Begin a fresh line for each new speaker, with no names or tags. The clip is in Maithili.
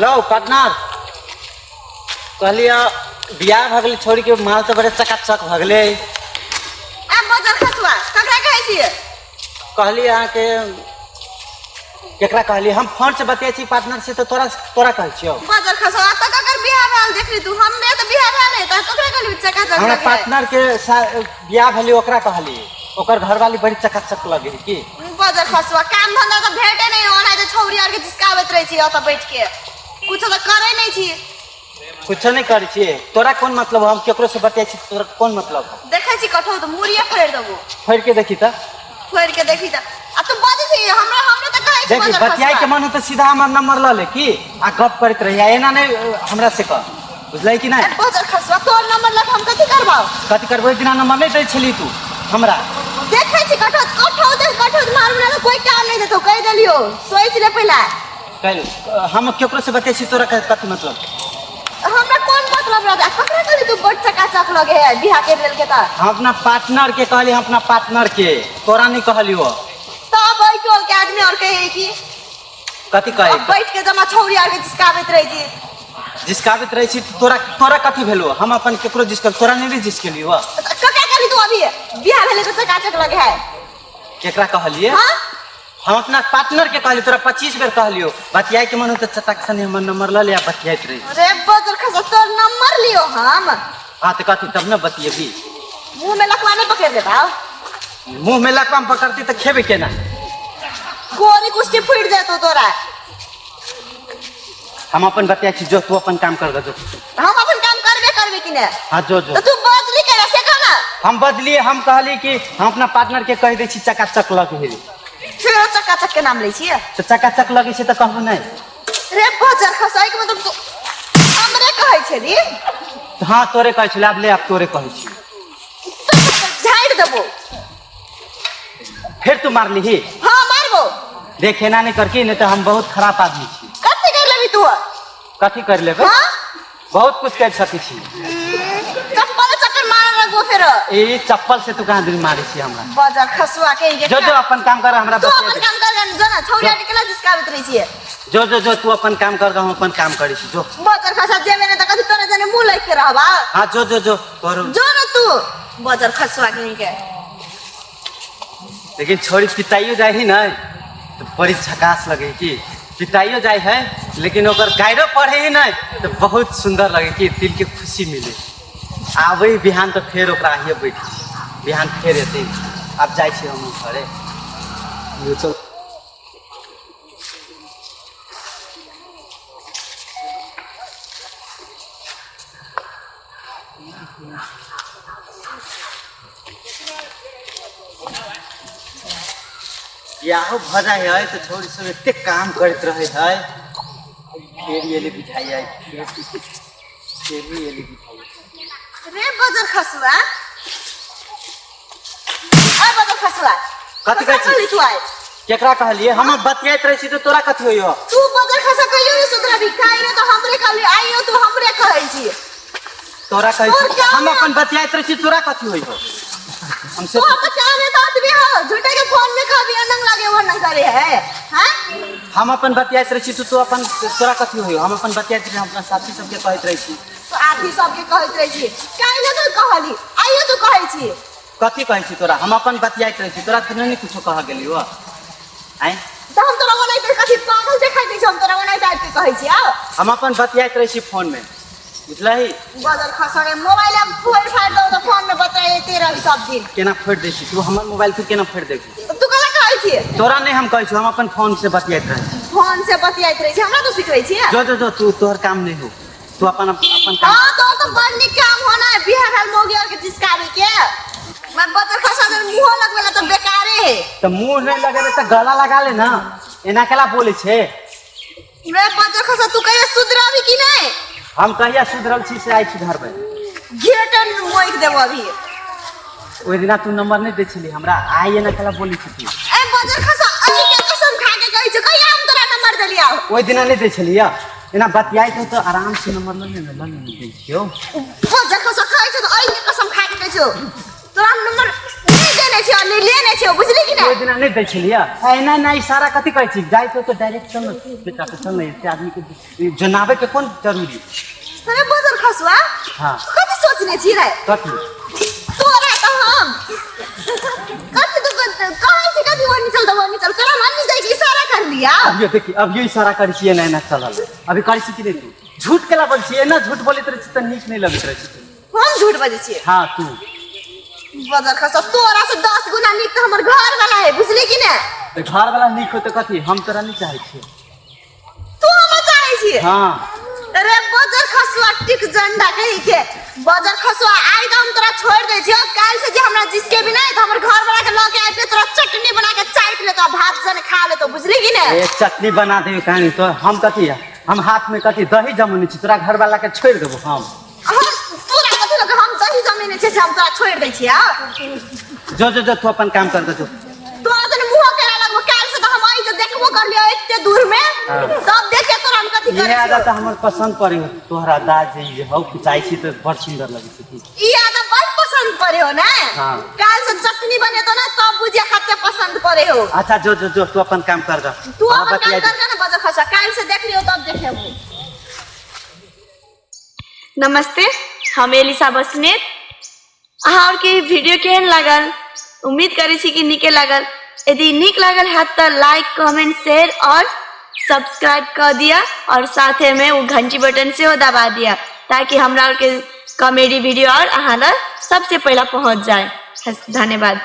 हेलो पार्टनर, कहलियै बियाह भऽ गेलै छोड़ी के, माल तऽ बड़े चकाचक भऽ गेलै।
आ बजर खसुआ, ककरा कहै छियै?
कहलियै अहाँके केकरा कहलियै? हम फोन से बतियाइ छी पार्टनर से, तऽ तोरा तोरा कहै छियौ।
बजर खसुआ, तऽ ककर बियाह भेल देखली तू? हमरे तऽ बियाह भेल है, तऽ ककरा कहली चकाचक
हमरा
लगे है?
पार्टनर के बियाह भेलै ओकरा कहली, ओकर घरवाली बड़ी चकाचक लगे है की।
बजर खसुआ, काम धंधा तऽ भेटे नहीं ओना जे छौरी आर के जिसकाबैत रहै छी ओतऽ बैठ के, कुछो तऽ करै नहीं छी।
कुछो नहीं करै छियै, तोरा कोन मतलब? हम केकरो से बतियाइ छी, तोरा कोन मतलब?
देखै छी कठो तऽ मुड़िए फोड़ि देबो।
फोड़ि के देखी तऽ।
फोड़ि के देखी तऽ आ तू बजै छी हमरा, हमरा तऽ कहै छी।
देखी
बजर
बतियाइ के
खसुआ।
मन हो तऽ सीधा हमर नंबर लऽ ले की आ गप करैत रही, आ एना नहि हमरा से कह, बुझलै कि नहि?
ए बजर खसुआ, तोर नंबर लऽ कऽ हम कथी करबौ?
कथी करबै? ओहि दिना नंबर नहि दै छली तू हमरा।
देखै छी कठो कठो देख, कठो मारू ना तऽ कोई काम नहीं देतौ, कहि देलियौ, सोचि ले पहिले।
काल्हि हम केकरो से बतियाइ छी, तोरा कथी मतलब?
हमरा कोन मतलब रहता? ककरा कहली तू बड़ चकाचक लगे है बियाह कर लेल के तऽ?
हम अपना पार्टनर के कहली, हम अपना पार्टनर के, तोरा नहीं कहली हो।
तब एहि टोल के आदमी और कहे कि
कथी कहे?
अब बैठ के जमा छौरी आर के जिसकाबैत रहे छी।
जिसकाबैत रहै छी तऽ तोरा तोरा कथी भेलो? हम अपन केकरो जिसका तोरा नहीं जिसकेली हो।
तऽ ककरा कहली तू अभी बियाह भेले तऽ चकाचक लगे है?
केकरा कहलिए?
हाँ।
हम अपना पार्टनर के कहलियो, तोरा 25 बेर कहलियो, बतियाई के मन हो तऽ चटक सने हमर नंबर लऽ ले आ बतियाइत रही।
अरे बजर खसा, तोर नंबर लियो हम?
हाँ तऽ कथी तब ने बतियेबी।
मुंह में लकवा नहीं पकड़ लेता?
मुंह में लकवा में पकड़ती तऽ खेबे केना?
गोरी कुश्ती फूट जेतो तोरा।
हम अपन बतिया छी, जो तू अपन काम कर जो।
हम अपन काम करबे करबे कि ने?
हाँ, जो जो।
तो तू बजली केना से कह ना।
हम बजलिए, हम कहली कि हम अपना पार्टनर के कहि दै छी चकाचक लगे है।
फेरो चकाचक के नाम लै छियै?
तऽ चकाचक लगे छै तऽ कहबो नहि?
रे बजर खसाई के मतलब तू हमरे कहै छली?
हाँ, तोरे कहै छलै, आब ले आब तोरे कहै छी।
झाड़ि देबो।
फेर तू मारली?
हाँ, मारबो।
देख, एना नहि करकी, नहि तऽ हम बहुत खराब आदमी छी।
कथी कर लेबी तू?
कथी कर लेबै?
हाँ।
बहुत कुछ कर सकै छी।
चप्पल चक्कर मारे लगबो फेर।
ई चप्पल से तू कहाँ दिन मारै छी हमरा?
बजर खसुआ के
जो जो, अपन काम कर, हमरा
तू
बतिया
अपन
दे।
काम कर जो ना, छौरिया के केना जिसकाबैत रहै छियै?
जो जो जो, तू अपन काम कर, हम अपन काम करै छी, जो।
बजर खसा, जेबे ने तऽ कथी तोरा जने मुँह लागि के रहबा?
हाँ, जो जो जो, करू।
जो ना तू, बजर खसुआ के के।
लेकिन छोड़ी पिताइयो जाइ है ने तऽ बड़ी झकास लगे कि पिताइयो जाइ है, लेकिन ओकर गाइरो पढ़े ही नहीं तऽ बहुत सुंदर लगे कि दिल के खुशी मिले। आबै बिहान तऽ फेर ओकरा आहिए बैठ छी, बिहान फेर एतै। आब जाइ छी हम घरे।
चल।
बियाहो भऽ जाइ है तऽ छौड़ी सब एते काम करैत रहै है, फेर एली बुझाइ है, फेर फेर एली बुझाइ।
रे बजर खसुआ, आ बजर खसुआ।
कथी कहै छी?
कहली तू आइ?
केकरा कहलिए? हम बतियाइत रहै छी तऽ तोरा कथी होइयो?
तू बजर खसा कहियो नहीं सुधरबी। काहे ने तो हमरे कहली, आइयो तू हमरे कहै छी।
तोरा कहै
तोर
छी
काम
हम
है।
अपन बतियाइत रहै छी, तोरा कथी होइयो हमसे?
तू अपन काम है तो आदमी हो, झूठे के फोन में कहबी अनंग लगे वो न करे है। हां,
हम अपन बतियाइत रहै छी, तू अपन तोरा कथी होइयो? हम अपन बतियाइत रहै, हम अपना साथी सबके कहैत रहै छी।
साथी सबके कहैत रहै छी? काहे ने तू कहली, आइयो तू कहै छी।
कथी कहै छी तोरा? हम अपन बतियाइत रहै छी, तोरा तऽ नहि कुछो कह गेलियो आँय।
तऽ हम तोरा ओनाहिते कथी पागल देखाइ दै छै? हम तोरा ओनाहिते आबि के कहै छी आउ।
हम अपन बतियाइत रहै छी फोन में, बुझलही?
बदल खसरे, मोबाइल हम फोड़ फाड़ दौ तऽ फोन में बतियाइते रही सब दिन।
केना फोड़ि दै छी तू हमर मोबाइल? तू केना फोड़ि दै छी?
तू कला कहै छी?
तोरा नहि हम कहै छी, हम अपन फोन से बतियाइत रहै छी।
फोन से बतियाइत रहै छी, हमरा तू सिखबै छी?
जो जो जो, तू तोहर काम नहि हो, तू अपन अपन काम।
हाँ, तो बड़ नीक काम होना है बिहार हाल मोगी और के जिसकावे के। मैं बदल खसा दे, मुंह लगवेला तो बेकारे है।
तऽ मुंह नहि लगेबे तऽ गला लगा ले ना, एना केला बोलै छै?
मैं बदल खसा, तू कहिया सुधराबी कि नहीं?
हम कहिया सुधरल छी से आइ सुधरबै?
घेटन मोइक देबो अभी।
ओहि दिना तू नंबर नहि दै छली हमरा, आइ एना केला बोलै छी तू?
ए बजर खसा, अजी के कसम खा के कहै छौ, कहिया हम तोरा नंबर देलियौ?
ओहि दिना नहि दै छलियै? एना बतियाइत हो तऽ आराम से नंबर लऽ ले ने, लऽ ले ने, दै छियौ।
बजर खसा कहै छौ तऽ अई के कसम खा के कहै छौ, तोरा हम नंबर नहि नहीं देने छियो नहीं लेने छियो बुझली कि
ओहि
नहीं
दिना नहि दै छलियै आ एना एना इशारा कथी कहै छी जाइ छौ तऽ डायरेक्ट चल ने बेटा पे चल ने एते आदमी के जनाबै के कोन जरूरी
अरे बजर खसुआ
हाँ।
कथी सोचने छी रे
कथी
तोरा तऽ हम कथी तू कहै छी कथी ओनी चल तऽ ओनी चल तोरा मन जाइ के इशारा कर लिया
अभियो देखी अभियो इशारा करै छी एना एना चलल अभी करै छी कि नहि तू झूठ केला बोलै छी एना झूठ बोलैत रहै छी तऽ नीक नहि लगैत रहै छै
हम झूठ बजै छियै
हाँ तू
बजर खसुआ तोरा से 10 गुना नीक तऽ हमर घर वाला है बुझली कि ने
तऽ घर वाला नीक हो तऽ कथी हम तोरा नहि चाहै छियै
तू हमरा चाहै छियै
हाँ
अरे बजर खसुआ टिक जंडा कही के बजर खसुआ आइ तऽ हम तोरा छोड़ दै छियौ काल्हि से जे हमरा जिसके भी नहि तऽ हमर घर वाला के लऽ के आबि के तोरा चटनी बना के चाटि लेतौ भात सने खा लेतौ बुझली कि ने
ए चटनी बना दे कहानी तो हम कथी हम हाथ में कथी दही जमौने छी तोरा घर वाला के छोड़ देबो हम
हम तोरा कथी लगे हम दही जमेने छियै से हम तोरा छोड़ि दै छियै
जो जो जो तू अपन काम कर दे जो
तोरा तने मुँह केरा लगबो काल्हि से तऽ हम आई जे देखबो करलियै एते दूर में तब देखे तोरा हम कथी
इहे
करै
आदत
छियौ
हमर पसंद पड़े तोहरा दाज जे ई हौ खिचाइ छी तऽ बड़ सुंदर लगै छै की
ई आदत बड़ पसंद पड़े हो ने
हाँ।
काल्हि से चटनी बनेतो ना तब बुझिया कते पसंद पड़े हो
अच्छा जो जो जो तू अपन काम कर दे
तू
हमरा
अपन काम
बतिया
कर के ना बजर खसा काल्हि से देख लियो तब देखेबो
नमस्ते हम एलिसा बसनेत अहाँ आओरके ई वीडियो केहन लागल उम्मीद करै छी कि नीके लागल यदि नीक लागल हैत तऽ लाइक कमेंट शेयर और सब्सक्राइब कऽ दिअ और साथेमे ओ घंटी बटन सेहो दबा दिअ ताकि हमरा आओरके कॉमेडी वीडियो और अहाँ लग सबसे पहिला पहुँच जाए धन्यवाद।